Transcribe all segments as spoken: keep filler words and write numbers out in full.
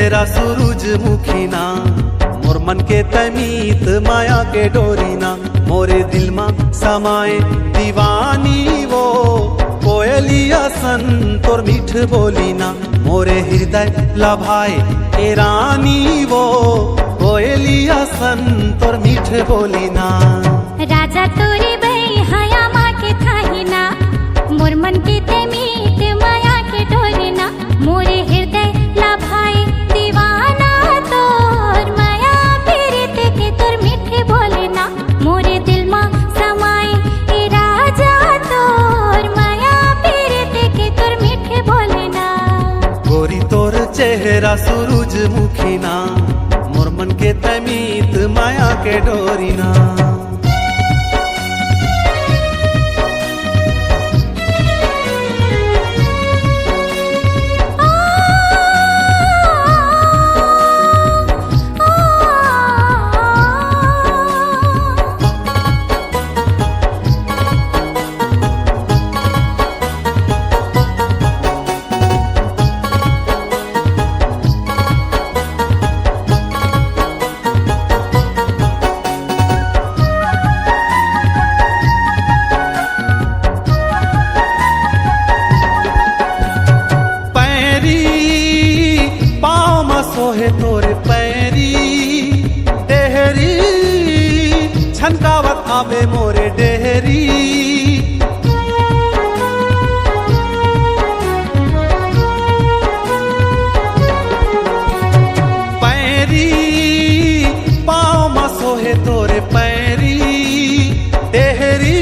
चेहरा सूरजमुखी ना, मोर मन के तय मीत मया के डोरी ना, मोरे दिल मा समाए दीवानी वो, कोयलिया सन तोर मीठ बोली ना, मोरे हृदय ला भाए ए रानी वो, कोयलिया सन तोर मीठ बोली ना। राजा तोरे बइहया मा के थाही ना, मोर मन के तय मीत मया के डोरी ना, मोरे हृदय ला भाए दीवाना तोर मया पीरित के तोर मीठ बोली ना, मोरे दिल मा समाए ए राजा तोर मया पीरित के तोर मीठ बोली ना। गोरी तोर चेहरा सूरजमुखी ना, मोर मन के तय मीत मया के डोरी ना। पैरी पाँव म सोहे तोरे पैरी, डेहरी छनकावत आवे मोरे डेहरी। पैरी पाँव म सोहे तोरे पैरी, डेहरी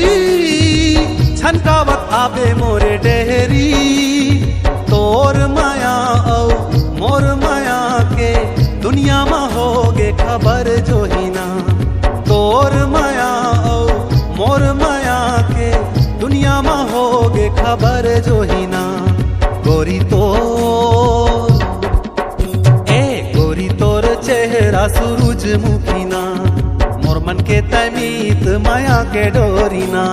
छनकावत आबे मोरे डेहरी। तोर मया अउ मोर मया के दुनिया म होगे खबर जोहिना। तोर मया अउ मोर मया के दुनिया म होगे खबर जोहिना। गोरी तोर, ए गोरी तोर चेहरा सूरजमुखी ना, मोर मन के तय मीत मया के डोरी ना।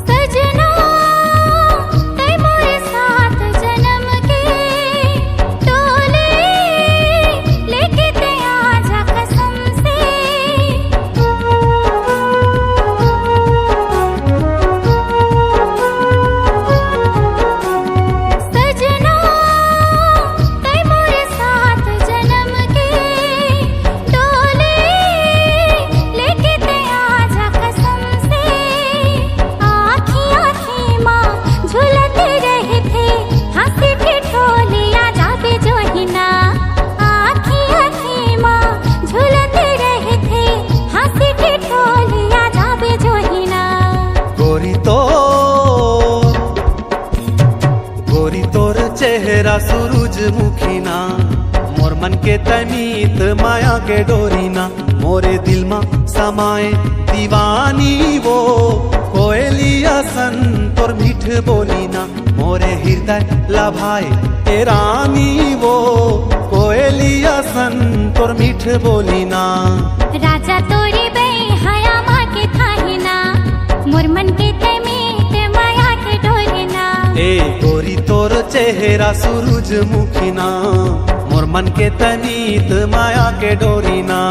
सजना, तै मोर साथ जनम के डोली, लेके तै आजा कसम से। सजना, तै मोर साथ जनम के डोली, लेके तै आजा कसम से। आँखी आँखी मा झूलत रहिथे हँसी ठिठोली, आ जाबे जोहिना। आँखी आँखी मा झूलत रहिथे हँसी ठिठोली, आ जाबे जोहिना। गोरी तोर, गोरी तोर चेहरा सूरजमुखी ना, मोर मन के तय मीत मया के डोरी ना। मोरे दिल मा समाए दीवानी वो, कोयलिया सन तोर मीठ बोली ना। मोरे हृदय ला भाए ए रानी वो, कोयलिया सन तोर मीठ बोली ना। राजा तोरे बइहया मा के थाही ना, मोर मन के तय मीत मया के डोरी ना। ए गोरी तोर चेहरा सूरजमुखी ना, मोर मन के तय मीत मया के डोरी ना।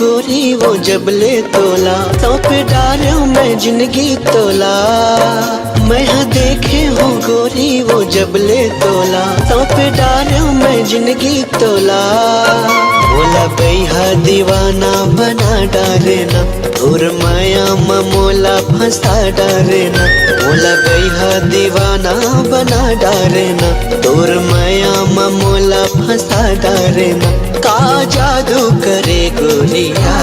गोरी वो जब ले तोला, सौंप डारेंव मैं जिंदगी तोला। मैं ह देखे हंव गोरी वो जब ले तोला, सौंप डारेंव मैं जिंदगी तोला। मोला बइहा दीवाना बना डारे ना, तोर माया म मोला फंसा डारे ना। मोला बइहा दीवाना बना डारे ना, तोर माया म मोला फंसा डारे ना। का जादू करे गोरिया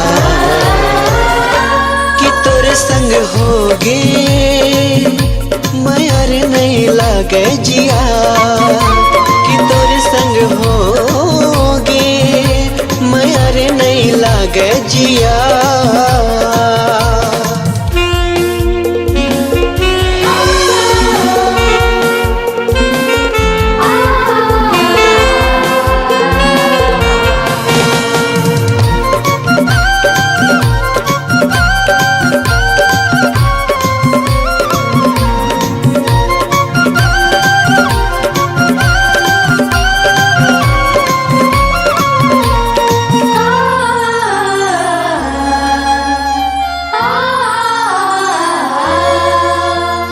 कि तोर संग होगे मया रे नइ लागे जिया, कि तोर संग होगे मया रे नइ लागे जिया।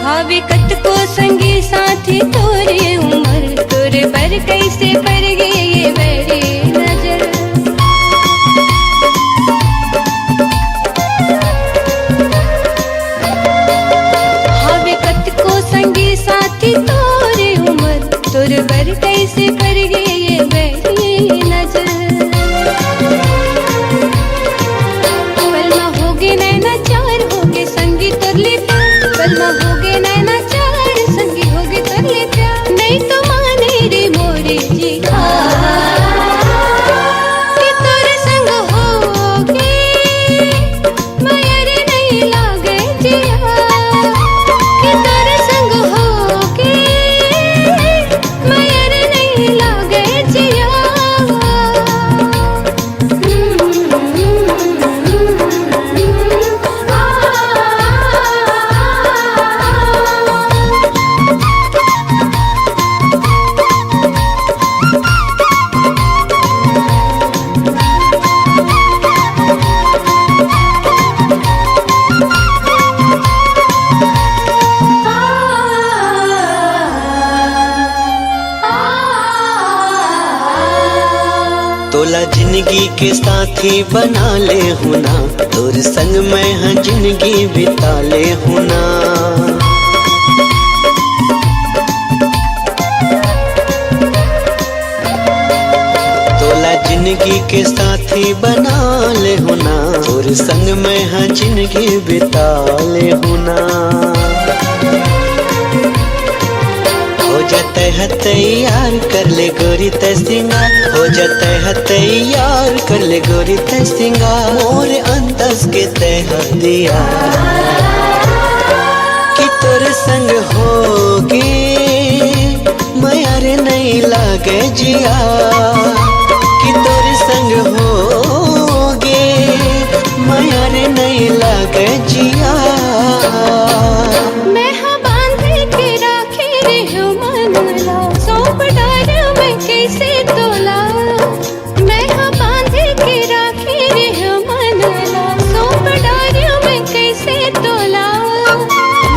हवे कतको संगी साथी तोरे उमर, तोरे बर कइसे पर गे ये बैरी नजर। हवे कतको संगी साथी तोरे उमर, तोरे बर कइसे पर गे ये बैरी नजर। पल मा होगे नैना चार, होगे संगी तोर ले प्यार। पल मा होगे नैना चार, संगी होगे तोर ले प्यार। नइ तो माने रे मोरे जी का, कि तोर संग होगे मया रे नइ लागे जिया, कि तोर संग होगे मया रे नइ लागे जिया। तोला जिंदगी के साथी बना ले हूं ना, तोर संग मैं ह जिंदगी बिता ले हूं ना। तोला जिंदगी के साथी बना ले हूं ना, तोर संग मैं ह जिंदगी बिता ले हूं ना। हो जा तैं ह तैयार, कर ले गोरी तैं सिंगार। हो जा तैं ह तैयार, कर ले गोरी तैं सिंगार। मोर अंदाज के तैं ह दिया कि तोर संग होगे मया रे नइ लागे जिया, कि तोर संग होगे मया रे नइ लागे जिया। मैं ह बांध के राखे रेहेंव मन ला, सौंप डारेंव मैं कइसे तोला। मैं ह बांध के राखे रेहेंव मन ला, सौंप डारेंव मैं कइसे तोला।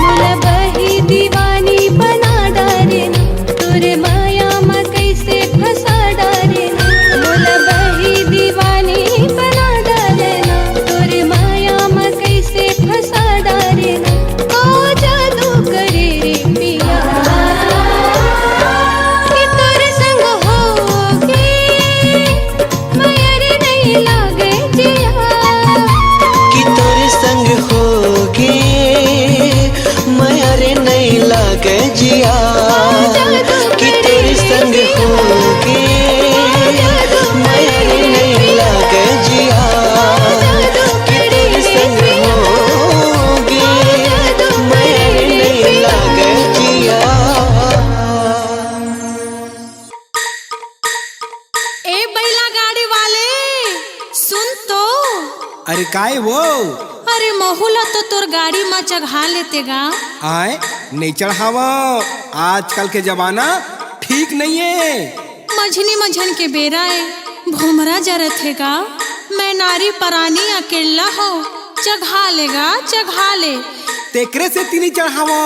मोला बही दीवानी बना डारे ना, तोर माया म कइसे फंसा डारे ना। मोला बही दीवानी बना डारे ना, तोर माया म कइसे फंसा डारे ना। ओ जादू करे रे पिया, कि तोर संग होगे मया रे नइ लागे जिया। कि तोर संग होगे मया रे नइ लागे जिया। कि तोर संग होगे मया रे नइ लागे जिया। कि तोर संग होगे मया रे नइ लागे जिया। ए बैला गाड़ी वाले, सुन तो। अरे काय वो? अरे महू ला तो तोर गाड़ी म चघा लेते गा। आय, नइ चढ़ावंव, आजकल के जमाना ठीक नइ हे। मझनी मझन के बेरा ए, भोमरा जरत हे गा। मैं नारी परानी अकेल्ला हो, चघा लेगा, चघा ले। तेकरे से तीनी चढ़ावो,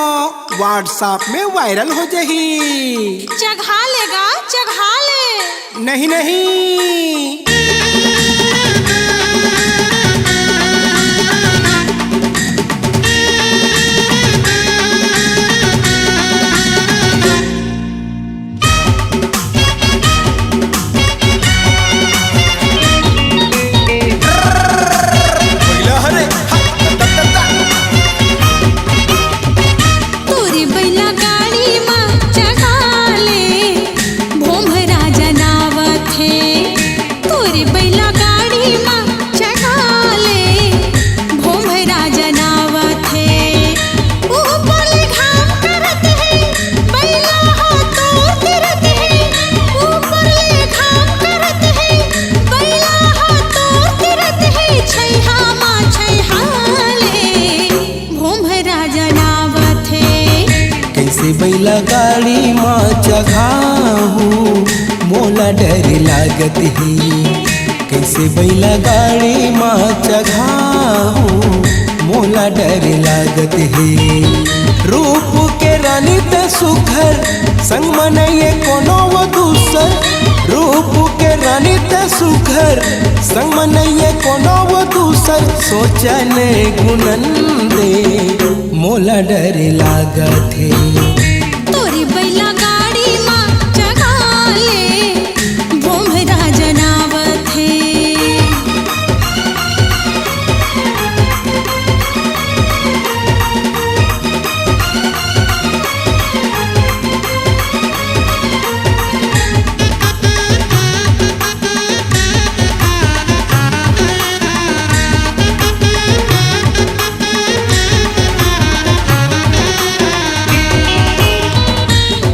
WhatsApp में viral हो जाही। चघा लेगा, चघा ले। नहीं, नहीं। तोरे बैला गाड़ी मा चघा ले, भोंभरा जनावत हे। तोरे बैला गाड़ी मा चघा ले, भोंभरा जनावत हे। ऊपर ले घाम करत हे, बैला ह तोर तिरत हे। ऊपर ले घाम करत हे, बैला ह तोर तिरत हे। छैहा मा छैहा ले, भोंभरा जनावत हे। कइसे बैला गाड़ी मा चघाहूँ, मोला डर लागत हे। कइसे बैला गाड़ी मा चघाहूँ, मोला डर लागत हे। रूप के रानी त सुघर, संग म नइये कोनो वो दूसर। रूप के रानी त सुघर, संग म नइये कोनो वो दूसर। सोचन गुनन दे, मोला डर लागत हे। तोरे बैला गाड़ी मा चघा ले, भोंभरा जनावत हे।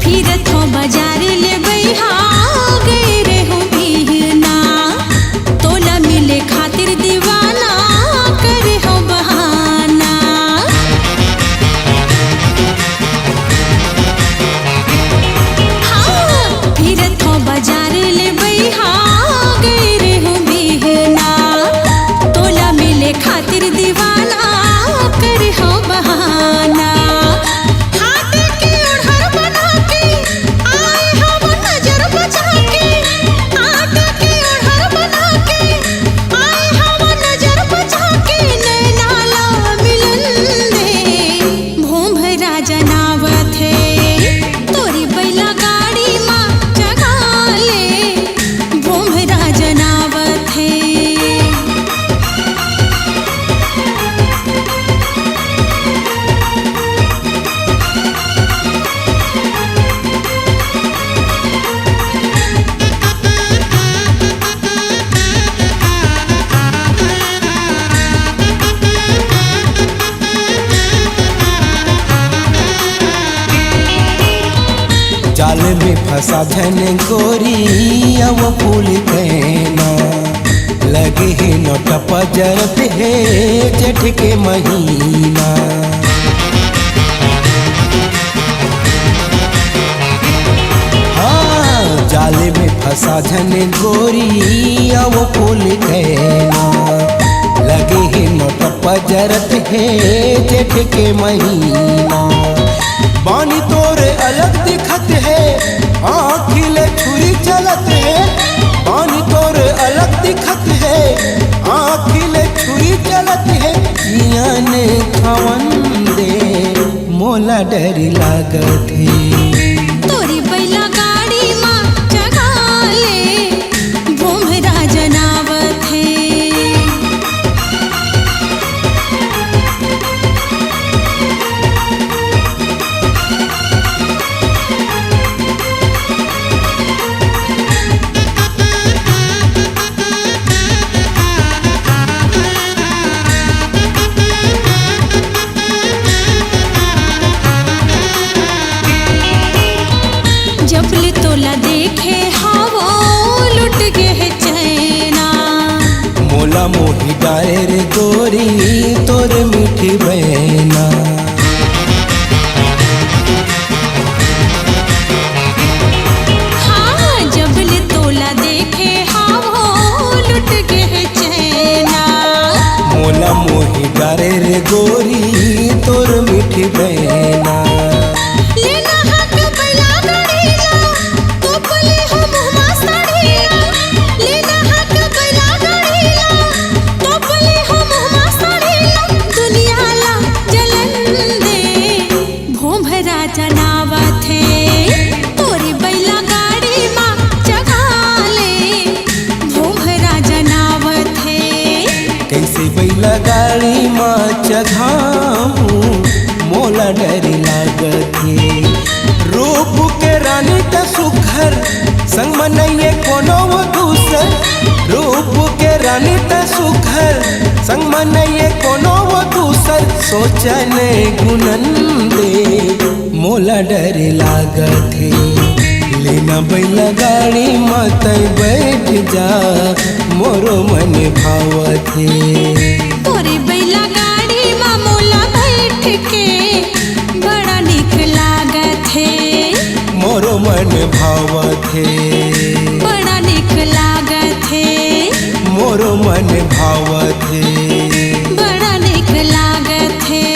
फिरत हो बाजार ले बइहा, गए रेहो बिहना। तोला मिले खातिर दीवाना, करे हो बहाना। हाँ, फिरत हो बाजार ले बइहा, गए रेहो बिहना। तोला मिले खातिर दीवाना, करे हो बहाना। हाथ के ओढ़र बना के आए हव नजर बचा के, हाथ के ओढ़र बना के आए हव नजर बचा के, नैना ला मिलन दे, भोंभरा जनावत हे। तोरे बैला गाड़ी मा चघा ले, भोंभरा जनावत हे। जाल में फंसा झन गोरी, अउ फूल के ना। लगे हे नोट पजरत हे जेठ के महीना। हाँ, जाल में फंसा झन गोरी, अउ फूल के ना। लगे हे नोट पजरत हे जेठ के महीना। बानी तोर अलग दिखत हे, आँखी ले छुरी चलत हे। बानी तोर अलग दिखत हे, आँखी ले छुरी चलत हे। जियन खावन दे, मोला डर लागत हे। तोरे बैला गाड़ी मा चघा ले, भोंभरा जनावत हे। जब ले तोला देखे हवो, लुट गे हे चैना। मोला मोही डारे रे गोरी, तोर मीठी बैना। हाँ, जब ले तोला देखे हवो, लुट गे हे चैना। गोरी तोर मीठी बैना। लेना हक बैला गाड़ी ला, तोपली हो मुहमा साड़ी ला। लेना हक बैला गाड़ी ला, तोपली हो मुहमा साड़ी ला। दुनिया ला जलन दे, भोंभरा जनावत हे, तोरे बैला गाड़ी मा चघा ले, भोंभरा जनावत हे। कइसे बैला गाड़ी मा चघाहूँ, मोला डर लागत हे। रूप के रानी त सुघर, संग म नइये कोनो वो दूसर। रूप के रानी त सुघर, संग म नइये कोनो वो दूसर। सोचन गुनन दे, मोला डर लागत हे। लेना बैला गाड़ी म तैं बैठ जा, मोरो मन भावत हे। तोरे बैला गाड़ी म मोला बैठ के बड़ा निक लागत हे। मोरो मन भावत हे। बड़ा निक लागत हे। मोरो मन भावत हे। बड़ा निक लागत हे।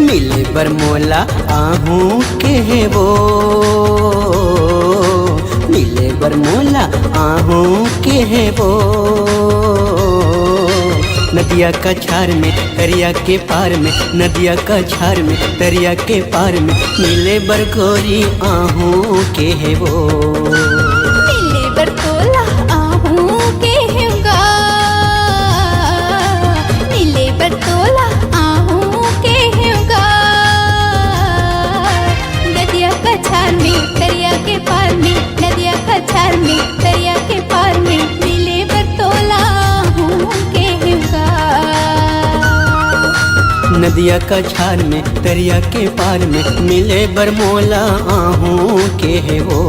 मिले बर मोला आहूँ केहे वो, मिले बर मोला आहूँ केहे वो। नदिया कछार में, तरिया के पार में, नदिया कछार में, तरिया के पार में, मिले बर गोरी आहूँ केहे वो। मिले बर तोला आहूँ केहेंव गा, मिले बर तोला आहूँ केहेंव गा। नदिया कछार में, तरिया के पार में, नदिया कछार में, तरिया के पार में, मिले बर तोला आहूँ केहेंव गा। नदिया कछार में, तरिया के पार में, मिले बर मोला आहूँ केहे वो।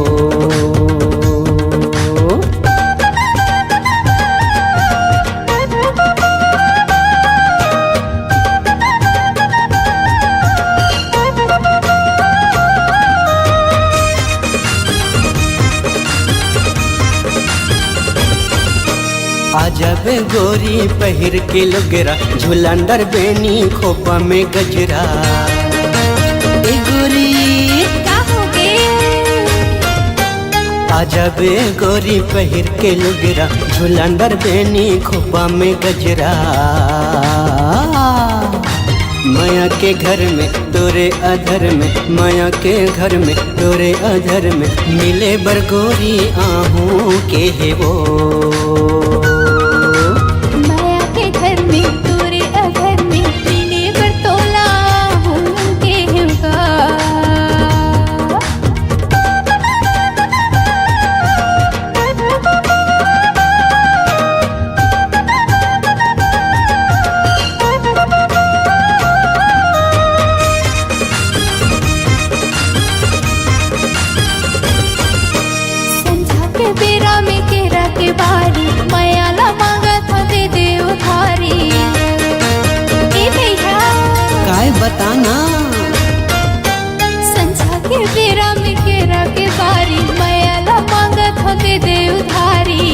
आ जाबे गोरी पहिर के लुगरा, झुलंदर बेनी खोपा में गजरा। ए गोरी, का होगे? आ जाबे गोरी पहिर के लुगरा, झुलंदर बेनी खोपा में गजरा। मया के घर में, तोरे अधर में, मया के घर में, तोरे अधर में, मिले बर गोरी आहूँ केहे वो। मया के घर में, तोरे अधर में, मिले बर तोला आहूँ केहेंव गा। संझा के बेरा में केरा के बारी, मया ला मांगत हंव दे दे उधारी। ए भैया, काय बताना? संझा के बेरा में केरा के बारी, मया ला मांगत हंव दे दे उधारी।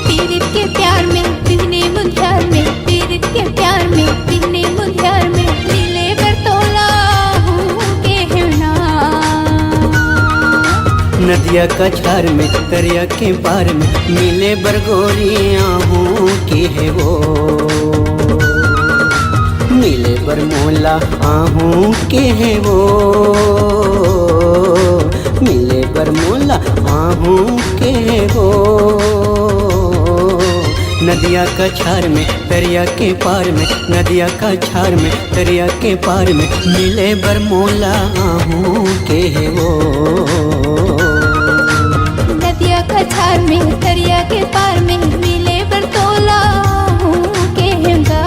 पीरित के प्यार में, बिहने मुंधियार में, पीरित के प्यार में, बिहने मुंधियार में, मिले बर तोला आहूँ केहेंव ना। नदिया कछार में, तरिया के पार में, मिले बर गोरी आहूँ केहे वो। मिले बर मोला आहूँ केहे वो, मिले बर मोला आहूँ केहे वो। नदिया कछार में, तरिया के पार में, नदिया कछार में, तरिया के पार में, मिले बर मोला आहू के हे वो। नदिया कछार में, तरिया के पार में, मिले बर तोला आहू के हे गा।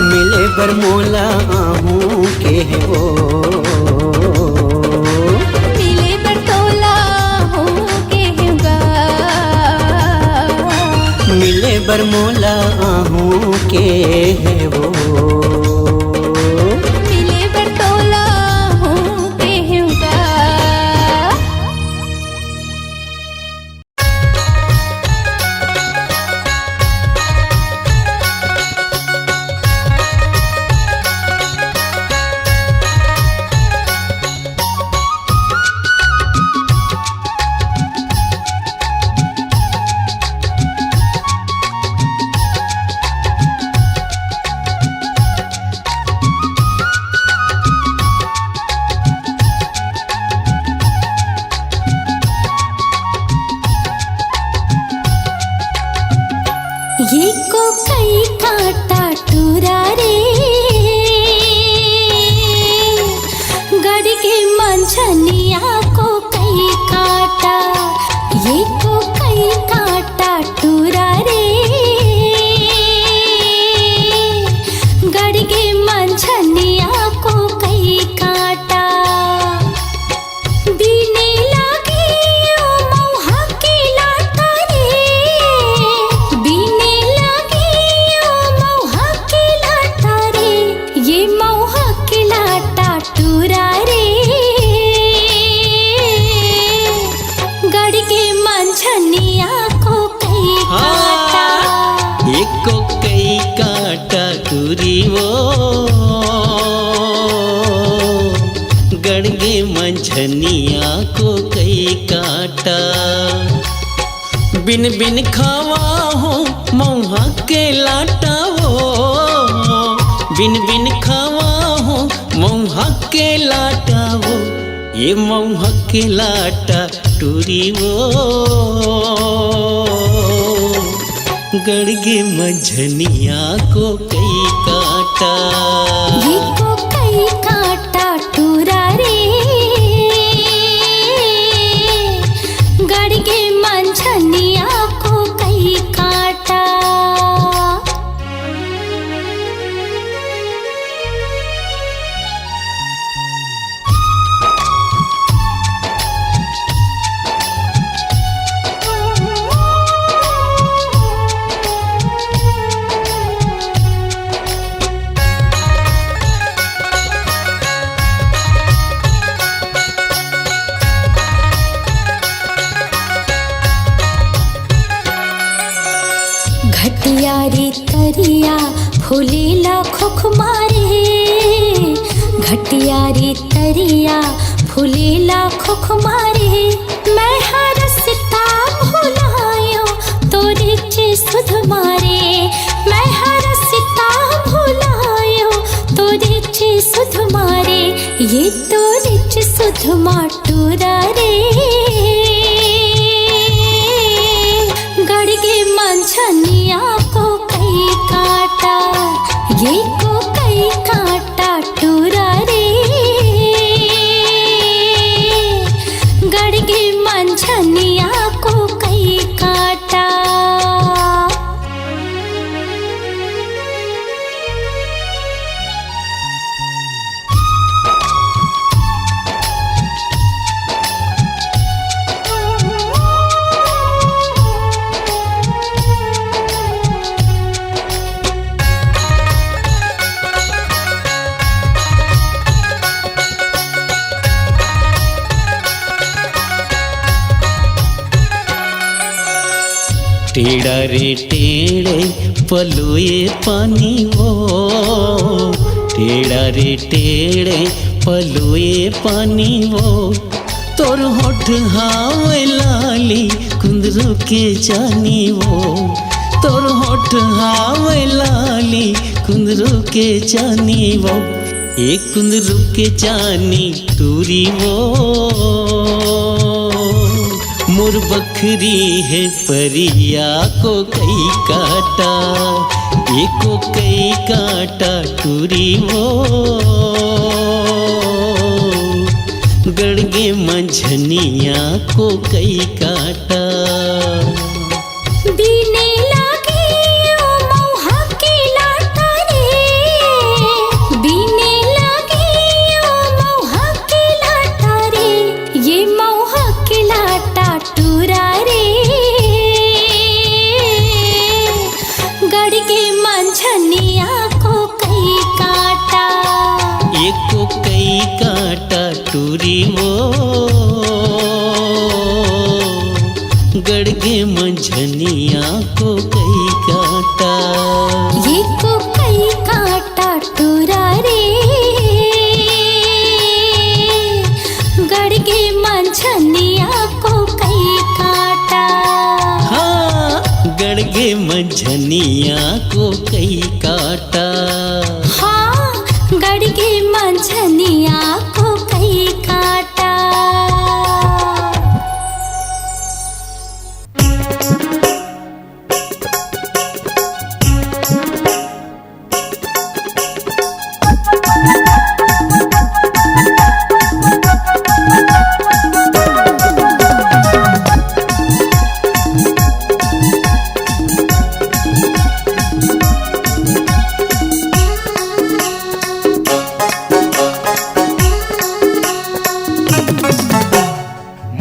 मिले बर मोला आहू के हे वो। मिले बर तोला आहू के हे गा। मिले बर मोला आहू के हे वो। मिले बर तोला आहू के हे गा। ये को कई काटा टूरा रे, गड़ के मंझनिया को कई काटा, ये को कई काटा टूरा रे, गड़ के मंझनिया को कई काटा। बिने लागे ओ मउहा के लाटा रे, बिने लागे ओ मउहा के लाटा रे, ये मउहा के लाटा टूरा रे, गड़ के मंझनिया को कई काटा। हाँ, एको कई काटा टूरी वो, गड़ के मंझनिया को कई काटा। बिन बिन खावा हो मउहा के लाटा वो, बिन बिन खावा हो मउहा के लाटा वो, ये मउहा के लाटा टूरी वो, गड़ के मंझनिया को कई काटा। ये को कई काटा टूरा रे, गड़ के मंझनिया को कई काटा। घटियारी तरिया फूलेला खोख मारे, घटियारी तरिया फूलेला खोख मारे। मैं हरसता भुलायो तोरे चे सुध मारे, मैं हरसता भुलायो तोरे चे सुध मारे, ये तोरे चे सुध मार टूरा रे, गड़ के मंझनिया को कई काटा, ये को कई काटा टूरा रे, गड़ के मंझनिया को कई काटा। टेढ़ा रे टेढ़े पलोए पानी वो, टेढ़ा रे टेढ़े पलोए पानी वो, तोर होठ हावे लाली कुंदरू के चानी वो, तोर होठ हावे लाली कुंदरू के चानी वो, ए कुंदरू के चानी टूरी वो। मोर बखरी हे परिया को कई काटा, एको कई काटा टूरी वो। गड़गे मंझनिया को कई काटा। बीने लागे ओ मउहा के लाटा रे, बीने लागे ओ मउहा के लाटा रे, ये मउहा के लाटा टूरा रे। गड़गे मंझनिया को कई काटा। एको कई काटा टूरी वो, गड़गे मंझनिया को कई काटा। एको कई काटा टूरा रे, गड़गे मंझनिया को कई काटा। हाँ, गड़गे मंझनिया को कई काटा। हाँ, गड़गे मंझनिया को कई काटा।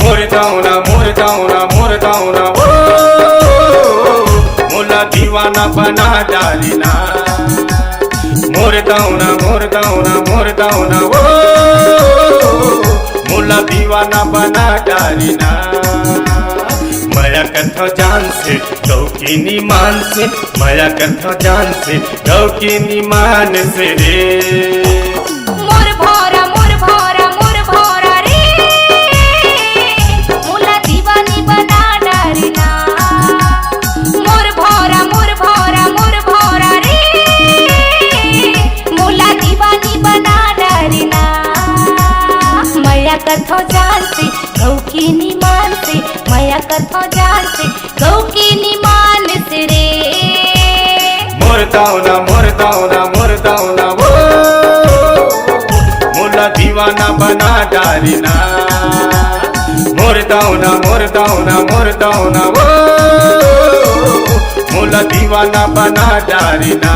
मोर दौना, मोर दौना, मोर दौना, ओ, मोला दीवाना बना डारी ना। मोर दौना, मोर दौना, मोर दौना, ओ, मोला दीवाना बना डारी ना। मया करथव जान से, डौकी नी मान से, मया करथव जान से, डौकी नी मान से रे। मोर भौरा, मोर भौरा, मोर भौरा रे, मोला दीवानी बना डारी ना। मोर भौरा, मोर भौरा, मोर भौरा रे, मोला दीवानी बना डारी ना। मया करथव जान से, डौकी नी मान से, मया करथव जान से, डौकी नी मान से रे। मोर दौना, मोर दौना, मोर दौना, ओ, मोला दीवाना बना डारी ना। मोर दौना, मोर दौना, मोर दौना, ओ, मोला दीवाना बना डारी ना।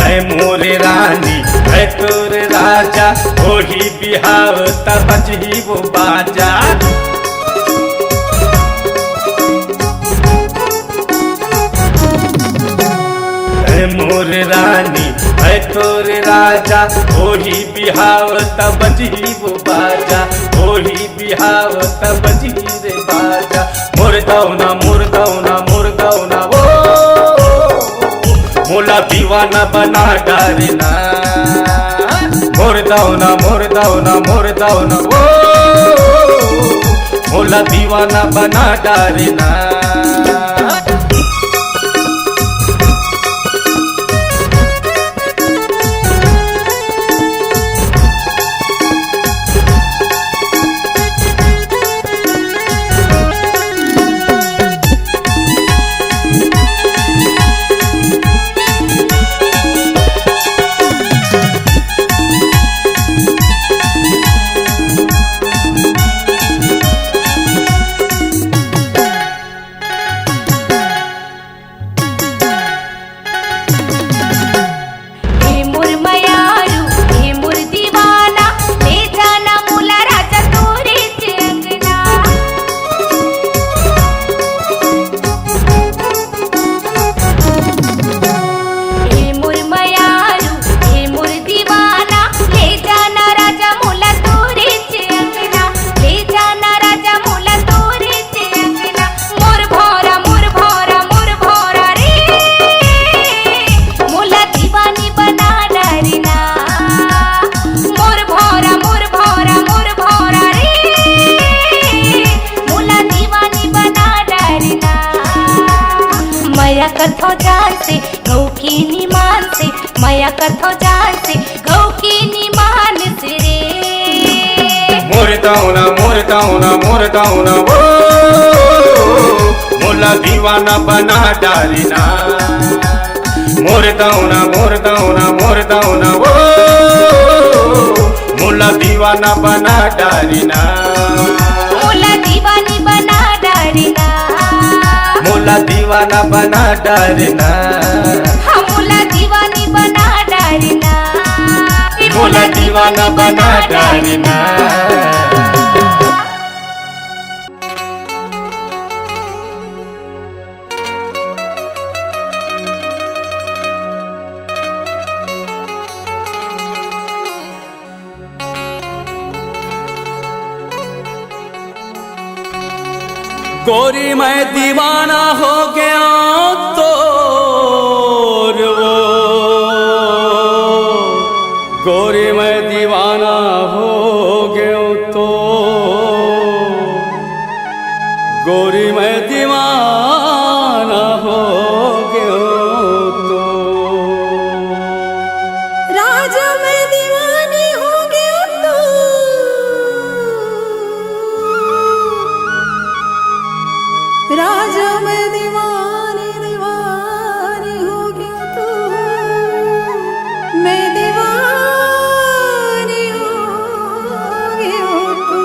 ऐ मोरे रानी, ऐ तोरे राजा, होही बिहाव त बजही वो बाजा। ऐ मोरे रानी, ऐ तोरे राजा, होही बिहाव त बजही वो बाजा, होही बिहाव त बजही रे बाजा। मोर दौना, मोर दौना, मोर दौना, ओ, मोला दीवाना बना डारे ना। मोर दौना, मोर दौना, मोर दौना, ओ, मोला दीवाना बना डारे ना। कथो जान से गौ की निमान से, मया कथो जान से गौ की निमान से रे। मोर तौना, मोर तौना, मोर तौना वो, मोला दीवाना बना डारी ना। मोर तौना, मोर तौना, मोर तौना वो, मोला दीवाना बना डारी ना। मोला दीवानी बना डारी ना। मोला दीवाना बना डारी ना। हाँ, मोला दीवानी बना डारी ना। ए मोला दीवाना बना डारी ना। गोरी मैं दीवाना हो गया तोर वो, गोरी मैं दीवाना हो गया तो, गोरी मैं दीवाना हो गया तो। राजा मैं दीवानी हो गया तो, राजा मैं दीवानी, दीवानी हो गया तो, मैं दीवानी हो गया तो।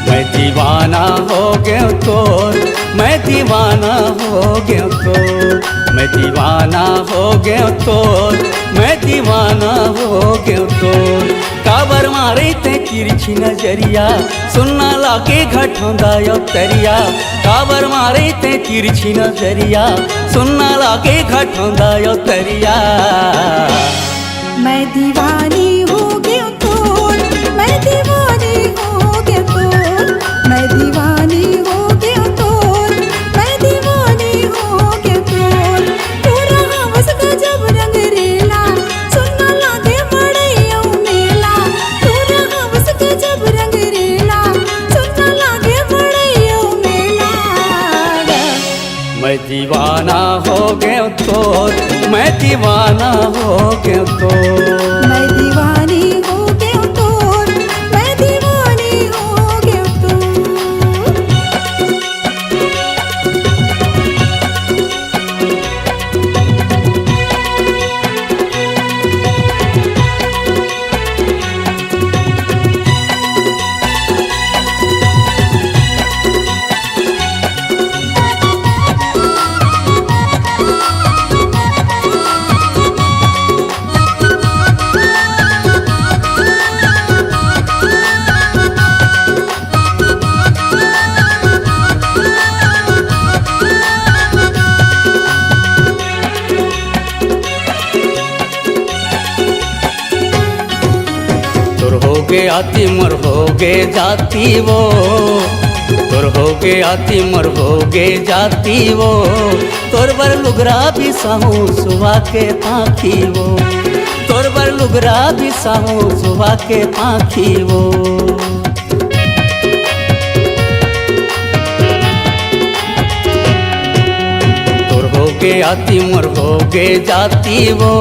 मैं दीवाना हो गयो तोर, मैं दीवाना हो गयो तोर, मैं दीवाना हो गयो तोर, मैं दीवाना हो गयो तोर। काबर मारे ते तिरछी नजरिया, सुन्ना लागे घटोंदा यो तरिया। काबर मारे ते तिरछी नजरिया, सुन्ना लागे घटोंदा यो तरिया। मैं दीवानी हो गयो तोर, मैं दीवानी हो गयो तोर, मैं दीवानी हो गयो तोर, मैं दीवानी हो गयो तोर। तोर हवस गजब रंग रेला, सुन्ना लागे मड़ई अउ मेला। तोर हवस गजब रंग रेला, सुन्ना लागे मड़ई अउ मेला। मैं दीवाना हो गयो तोर, मैं दीवाना हो गयो तोर। मैं दीवानी हो गयो तोर, मैं दीवानी हो गयो तोर। तोर होगे आती मोर होगे जाती वो, तोर होगे आती मोर होगे जाती वो। तोर बर लुगरा बिसाहूँ सुवा के पाखी वो, तोर बर लुगरा बिसाहूँ सुवा के पाखी वो। तोर होगे आती मोर होगे जाती वो,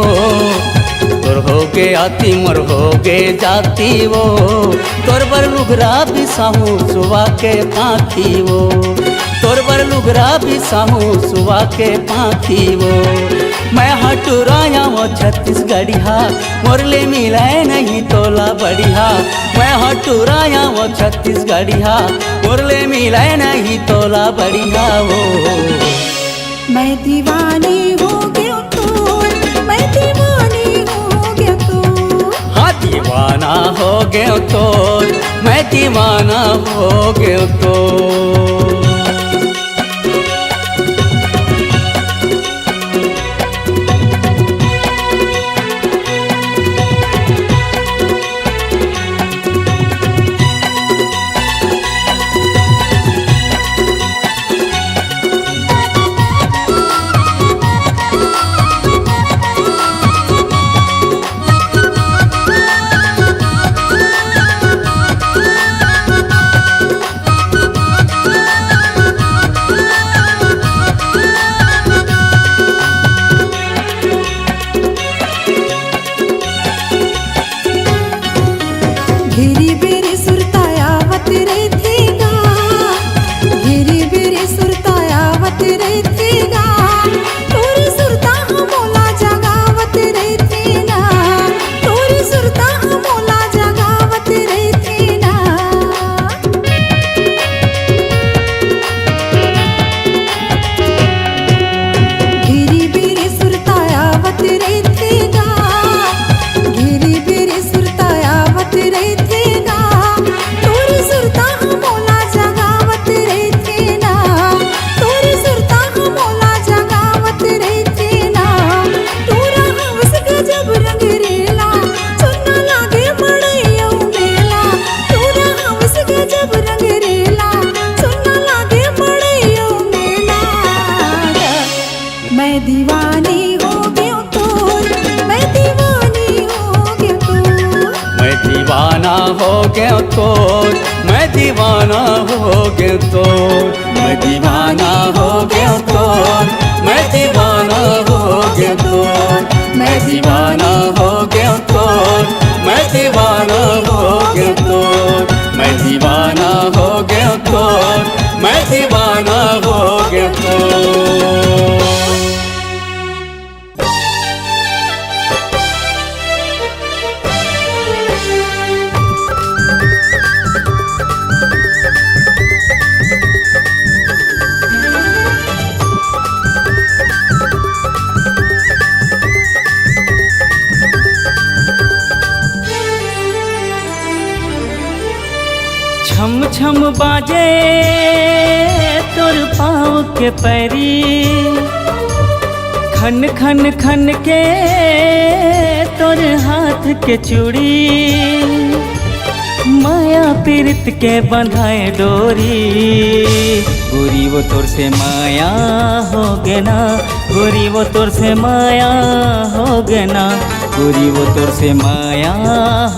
तोर होगे आती मोर होगे जाती वो। तोर बर लुगरा बिसाहूँ सुवा के पाखी वो, तोर बर लुगरा बिसाहूँ सुवा के पाखी वो। मैं हटुराया वो छत्तीसगढ़िया, मोर ले मिलय नहीं तोला बढ़िया। मैं हटुराया वो छत्तीसगढ़िया, मोर ले मिलय नहीं तोला बढ़िया वो। मैं दीवानी हो गयो तोर, मैं दीवानी हो गयो तोर। हाँ, दीवाना हो गयो तोर, मैं दीवाना हो गयो तोर। हो गयो तोर, मैं दीवाना हो गयो तोर, मैं दीवाना हो गयो तोर, मैं दीवाना हो गयो तोर, मैं दीवाना हो गयो तोर, मैं दीवाना हो गयो तोर, मैं दीवाना हो गयो तोर, मैं दीवाना हो गयो तोर। छम छम बाजे तोर पाँव के पैरी, खन खन खन के तोर हाथ के चूड़ी। माया पीरित के बंधाए डोरी, गोरी वो तोर से माया हो गे ना, गोरी वो तोर से माया हो गे ना, गोरी वो तोर से माया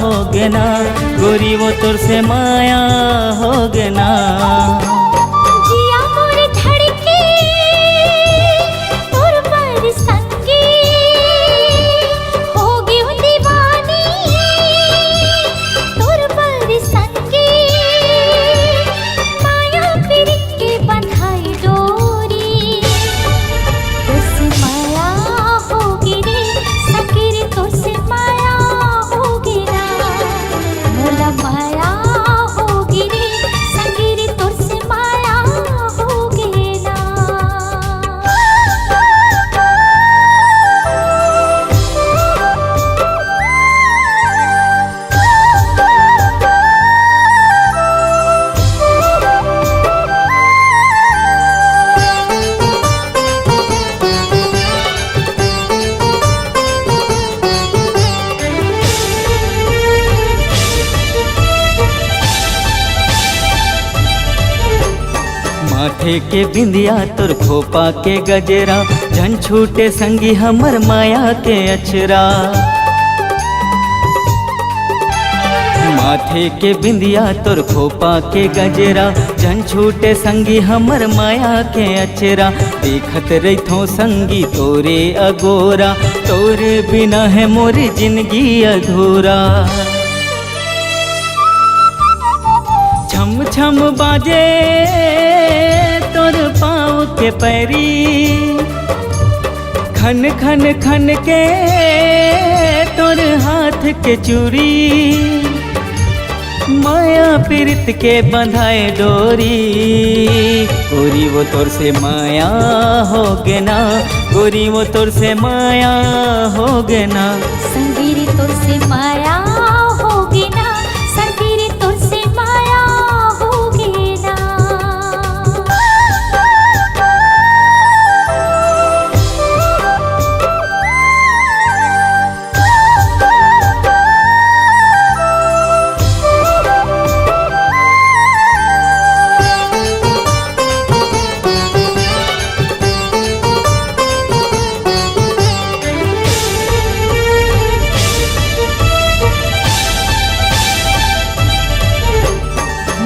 हो गे ना, गोरी वो तोर से माया हो गे ना। जिया मोर धड़के तोर बर संगी, हो गेहूं दीवानी तोर बर संगी। माया पीरित के बंधाई डोरी, तोर से माया होगे रे, संगी रे तोर से माया होगे ना। मोला माया होगे रे, संगी रे तोर से माया होगे ना। माथे के बिंदिया तोर खोपा के गजरा, झन छूटे संगी हमर माया के अचरा। माथे के बिंदिया तोर खोपा के गजरा, झन छूटे संगी हमर माया के अचरा। देखत रहिथों संगी तोरे अगोरा, तोरे बिना हे मोर जिनगी अधूरा। छम छम बाजे तोर पाँव के पैरी, खन खन खन के तोर हाथ के चूड़ी। माया पीरित के बंधाए डोरी, गोरी वो तोर से माया होगे ना, गोरी वो तोर से माया होगे ना। संगी रे तोर से माया होगे ना, संगी रे तोर से माया होगे ना।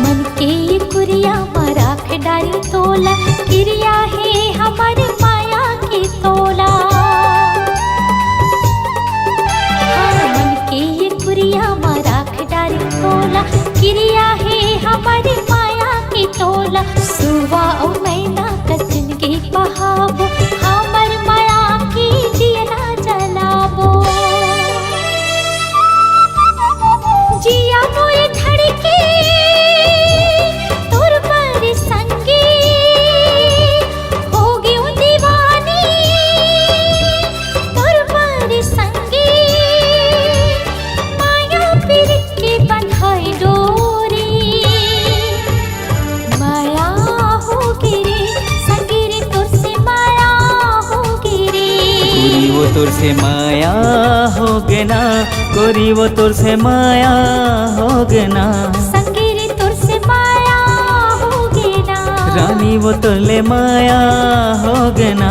मन के ये कुरिया म राख डारी तोला, किरिया हे हमर माया के तोला। हाँ, मन के ये कुरिया म राख डारी तोला, किरिया हे हमर माया के तोला। सुवा अउ मैना कस जिनगी बहाबो, हमर माया के दियना जलाबो। जिया मोर धड़के तोर बर संगी, हो गेहूं दीवानी तोर बर संगी। माया पीरित के बंधाई डोरी, माया होगे रे, संगी रे तोर से माया होगे रे। गोरी वो तोर से माया होगे ना, गोरी वो तोर से माया होगे ना। संगी रे तोर से माया होगे ना। रानी वो तोर ले माया होगे ना।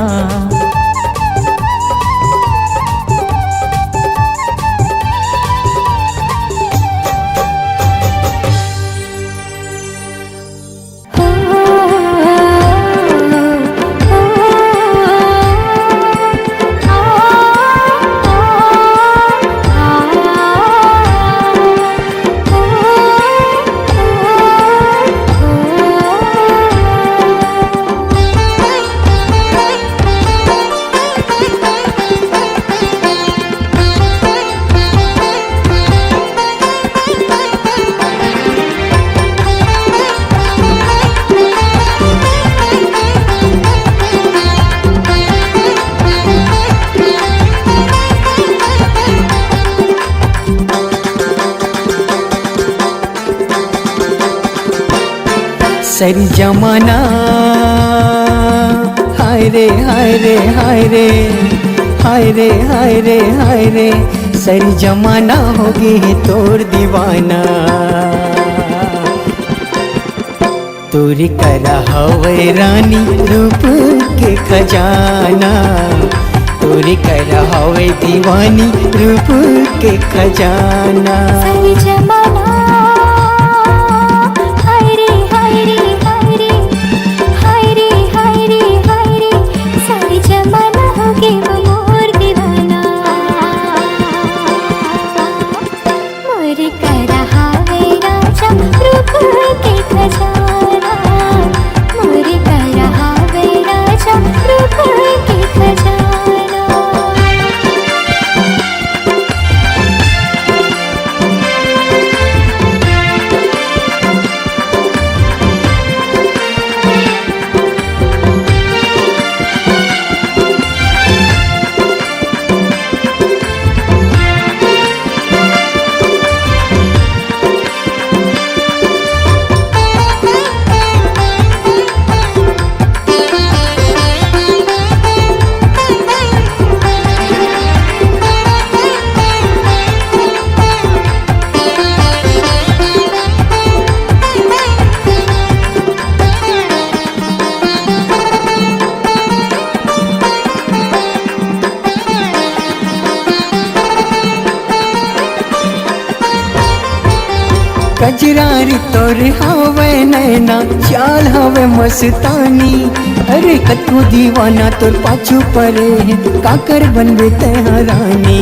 सरी जमाना, हाय रे, हाय रे, हाय रे, हाय रे, हाय रे, हाय रे, सरी जमाना हो गे हे तोर दीवाना। तोरे करा हवय रानी रूप के खजाना, तोरे करा हवय दीवानी रूप के खजाना। सरी जमाना, हाय रे, हाय रे, हाय रे, हाय रे, हाय रे, हाय रे, सरी जमाना हो गे वो मोर दीवाना। मोर करा हवय राजा रूप के खजाना, मोर करा हवय राजा रूप के खजाना। कजरारी तोर हवय नैना, चाल हवय मस्तानी। अरे कतको दीवाना तोर पाछू परे हे, काकर बनबे तैं ह रानी।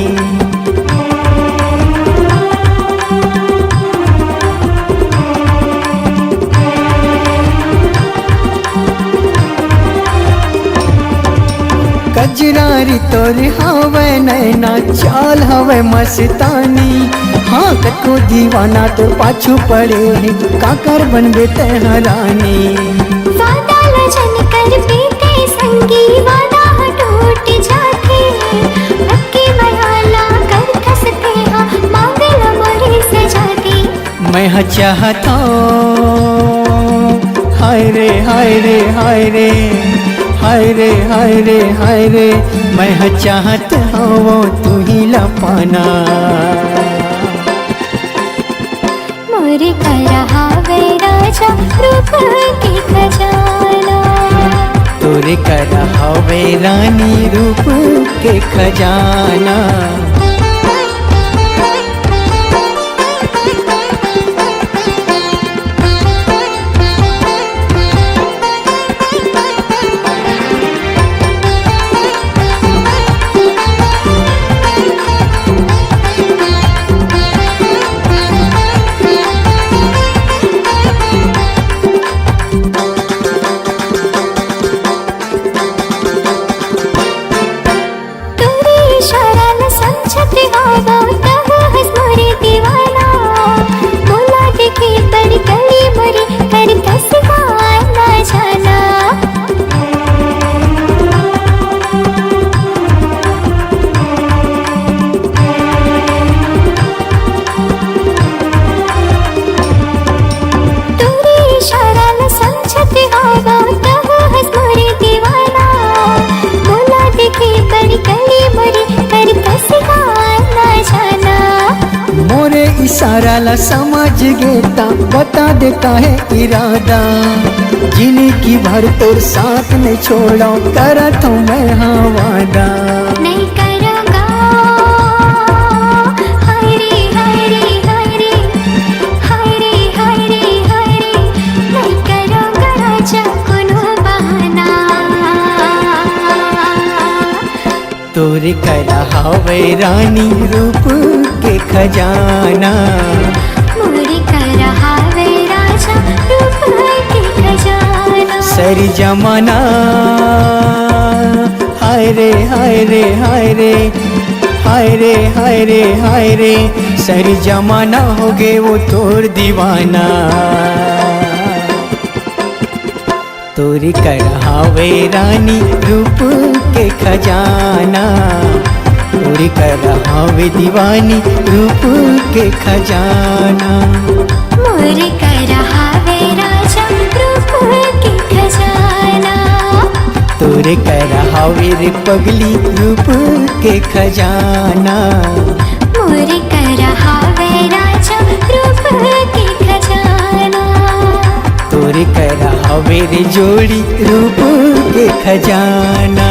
कजरारी तोर हवय नैना, चाल हवय मस्तानी। हाँ, कतको दीवाना तोर पाछू पड़े हे, काकर बनबे तैं ह रानी। वादा ल झन करबे तैं संगी, वादा ह टूट जाथे। अक्की मया ला करथस तैं ह, मांग ल मोरे सजा दे। मैं ह चाहत हंव, हाय रे, हाय रे, हाय रे, हाय रे, हाय रे, हाय रे, मैं ह चाहत हंव तुही ला पाना। मोर करा हवय राजा रूप के खजाना। तोरे करा हवय रानी रूप के खजाना। तोरे इशारा ल समझत हवं, तहूँ हस मोरे दीवाना। मोला देखे बर गली मोरे, कर कस आना जाना। तोरे इशारा ल समझत हवं, तहूँ हस मोरे दीवाना। मोला देखे बर गली मोरे, कर कस आना जाना। मोरे इशारा ला समझ गे ता बता दे काहे इरादा। जिनगी भर तोर साथ नइ छोड़ंव, करत हंव मैं हा वादा। नइ करंव गा, हाय रे, हाय रे, हाय रे, हाय रे, हाय रे, हाय रे, नइ करंव गा राजा कोनो बहाना। तोरे करा हवय रानी रूप के खजाना। मोरे करा हवय राजा रूप के खजाना। सरी जमाना, हाय रे, हाय रे, हाय रे, हाय रे, हाय रे, हाय रे, सरी जमाना हो गे वो तोर दीवाना। तोरे करा हवय रानी रूप के खजाना, तोरे करा हवय दीवानी रूप के खजाना। मोरे करा हवय राजा रूप रे करा हावे रे पगली रूप के खजाना। मोरे करा हावे राजा रूप के खजाना। तोरे करा हावे रे जोड़ी रूप के खजाना।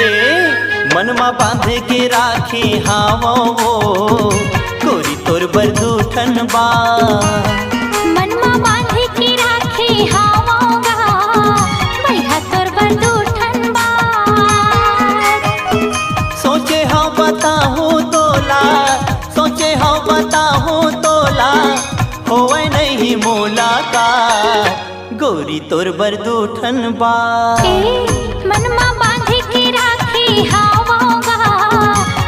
ए, मन मा बांध के राखे हावों वो, गोरी तोर बर दू ठन बात। मन मा बांध के राखे हावों गा, भैया तोर बर दू ठन बात। सोचे हव बताहूँ तोला, सोचे हव बताहूँ तोला, होवय नहीं मुलाकात। गोरी तोर बर दू ठन बात। ए, मन मा बांध के राखे हावों गा,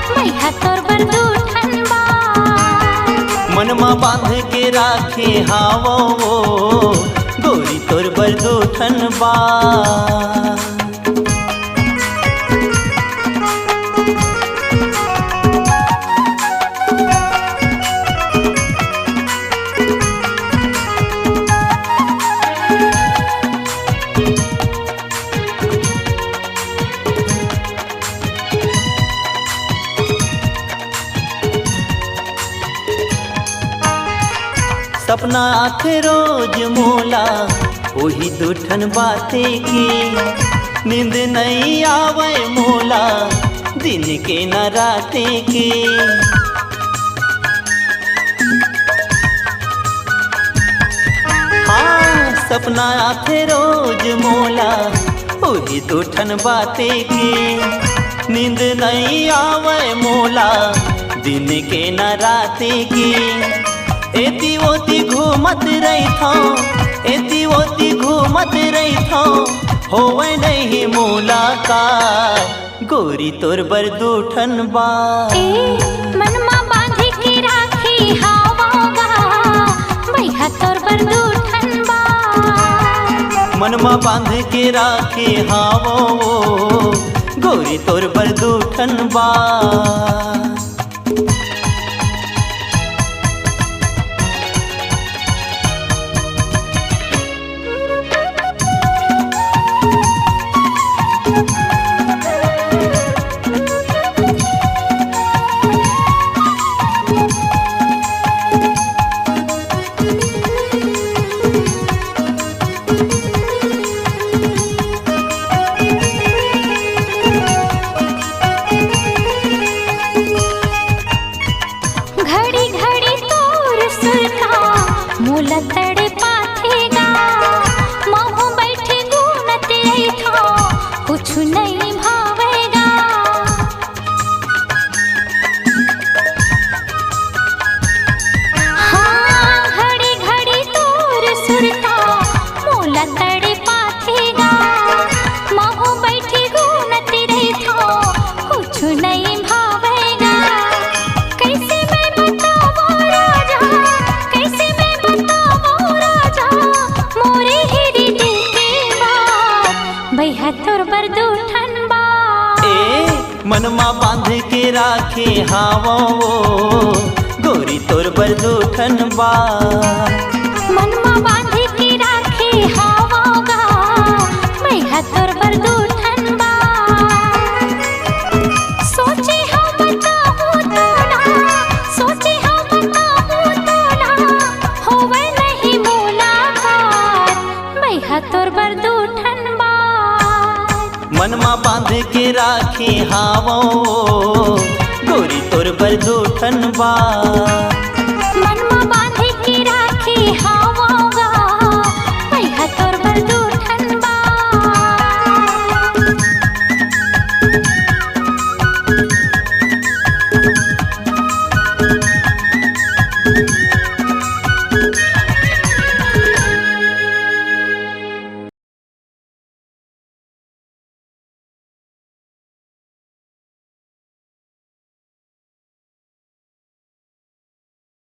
भैया तोर बर दू ठन बात। मन मा बांध के राखे हावों वो, गोरी तोर बर दू ठन बात। सपना आथे रोज मोला, ओही दू ठन बाते के। नींद नइ आवय मोला, दिन के न राते के। हाँ, सपना आथे रोज मोला, ओही दू ठन बाते के। नींद नइ आवय मोला, दिन के न राते के। एती ओती घूमत रहिथौं, एती ओती घूमत रहिथौं, होवय नहीं मुलाकात। गोरी तोर बर दू ठन बात। ए, मन मा बांध के राखे हावों गा, भैया तोर बर दू ठन बात। मन मा बांध के राखे हावों वो, गोरी तोर बर दू ठन बात। घड़ी घड़ी तोर सुरता मोला तड़पाथे गा, महूँ बइठे गुनत अइथौं, कुछु नइ भावय गा। हाँ, घड़ी घड़ी तोर सुरता मोला तड़पाथे गा, महूँ बइठे गुनत रहिथौं, कुछु नइ भावय गा। कइसे मैं बतावों राजा, कइसे मैं बतावों राजा, मोरे हिरदे के बात, भैया तोर बर दू ठन बात। ए, मन मा बांध के राखे हावों वो, गोरी तोर बर दू ठन बात। मन मा बांध के राखे हावों गा, भैया तोर बर दू ठन बात। सोचे हव बताहूँ तोला, सोचे हव बताहूँ तोला, होवय नहीं मुलाकात, भैया तोर बर दू ठन बात। मन मा बांध के राखे हावों, गोरी तोर बर दू ठन बात। मन मा बांध